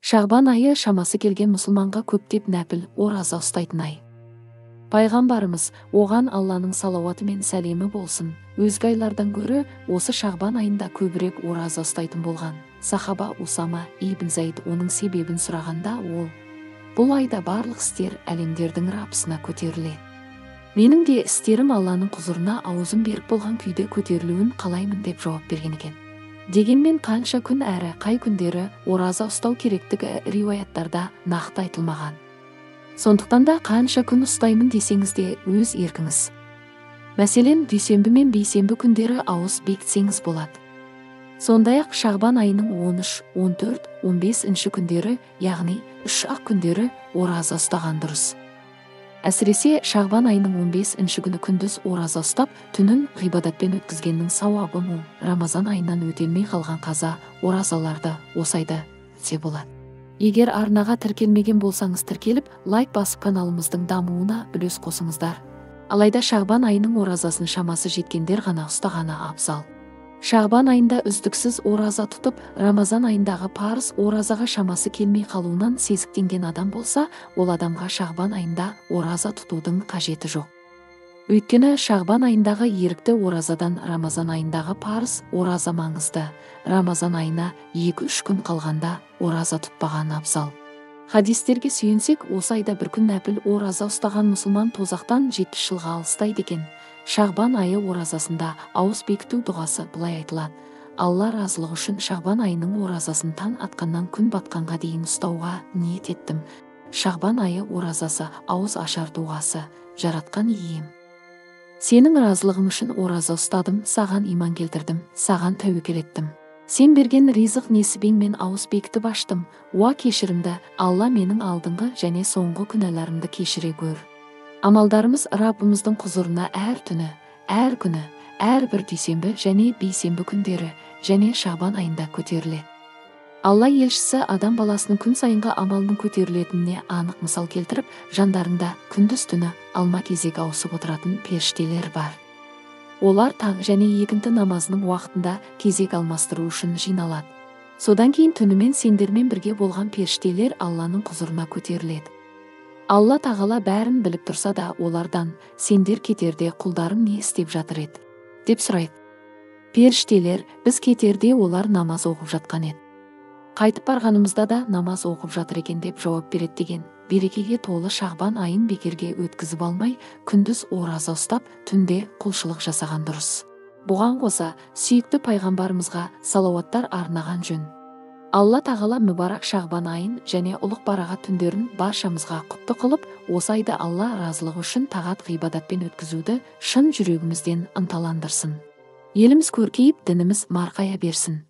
Шағбан айы шамасы келген мұсылманға көптеп нәпіл ораза ұстайтын ай. Пайғамбарымыз, оған Алланың салауаты мен сәлемі болсын, өзге айлардан гөрі осы Шағбан айында көбірек ораза ұстайтын болған. Сахаба Усама ибн Зайд оның себебін сұрағанда ол: «Бұл айда барлық істер әлемдердің Раббысына көтеріледі. Менің де істерім Алланың құзырына аузым берік болған күйде көтерілуін қалаймын» деп жауап берген екен. Дегенмен қанша күн әрі қай күндері ораза ұстау керектігі риуаяттарда нақты айтылмаған. Сондықтан да қанша күн ұстаймын десеңіз де өз еркіңіз. Мәселен, дүйсенбі мен бейсенбі күндері ауыз бекітсеңіз болады. Сондай-ақ Шағбан айының 13, 14, 15 күндері, яғни 3 ақ күндері ораза ұстаған дұрыс. Әсіресе Шағбан айының 15 күні күндіз ораза ұстап, түнін ғибадатпен өткізгеннің сауабы мол. Рамазан айынан өтелмей қалған қаза оразаларды осы айда өтсе болады. Егер арнаға тіркелмеген болсаңыз тіркеліп, лайк басып каналымыздың дамуына үлес қосыңыздар. Алайда Шағбан айының оразасын шамасы жеткендер ғана ұстағаны абзал. Шағбан айында үздіксіз ораза тұтып, Рамазан айындағы парыз оразаға шамасы келмей қалуынан сезіктенген адам болса, ол адамға Шағбан айында ораза тұтудың қажеті жоқ. Өйткені Шағбан айындағы ерікті оразадан Рамазан айындағы парыз ораза маңызды. Рамазан айына 2-3 күн қалғанда ораза тұтпаған абзал. Хадистерге сүйенсек, осы айда бір күн нәпіл ораза ұстаған мұсылман тозақтан 70 жылға алыстайды екен. Шағбан айы оразасында ауыз бекіту дұғасы былай айтылады: Алла разылығы үшін Шағбан айының оразасын таң атқаннан күн батқанға дейін ұстауға ниет еттім. Шағбан айы оразасы ауыз ашар дұғасы. Жаратқан ием, сенің разылығың үшін ораза ұстадым, саған иман келтірдім, саған тәуекел еттім. Сен берген ризық несібеңмен ауыз бекітіп аштым. Уа кешірімді Алла, менің алдыңғы және соңғы күнәларымды кешіре көр. Амалдарымыз Раббымыздың құзырына әр түні, әр күні, әрбір дүйсенбі және бейсенбі күндері және Шағбан айында көтеріледі. Алла елшісі адам баласының күн сайынғы амалының көтерілетініне анық мысал келтіріп, жандарында күндіз түні алма кезек ауысып отыратын періштелер бар. Олар таң және екінті намазының уақытында кезек алмастыру үшін жиналады. Содан кейін түнімен сендермен бірге болған періштелер Алланың құзырына көтеріледі. Алла тағала бәрін біліп тұрса да олардан: «Сендер кетерде құлдарым не істеп жатыр еді?» деп сұрайды. Періштелер: «Біз кетерде олар намаз оқып жатқан еді. Қайтып барғанымызда да намаз оқып жатыр екен» деп жауап береді деген. Берекеге толы Шағбан айын бекерге өткізіп алмай, күндіз ораза ұстап, түнде құлшылық жасаған дұрыс. Бұған қоса, сүйікті пайғамбарымызға салауаттар арнаған жөн. Алла тағала мүбарак Шағбан айын және ұлық барағат түндерін баршамызға құтты қылып, осы айды Алла разылығы үшін тағат ғибадатпен өткізуді шын жүрегімізден ынталандырсын. Еліміз көркейіп, дініміз марқая берсін.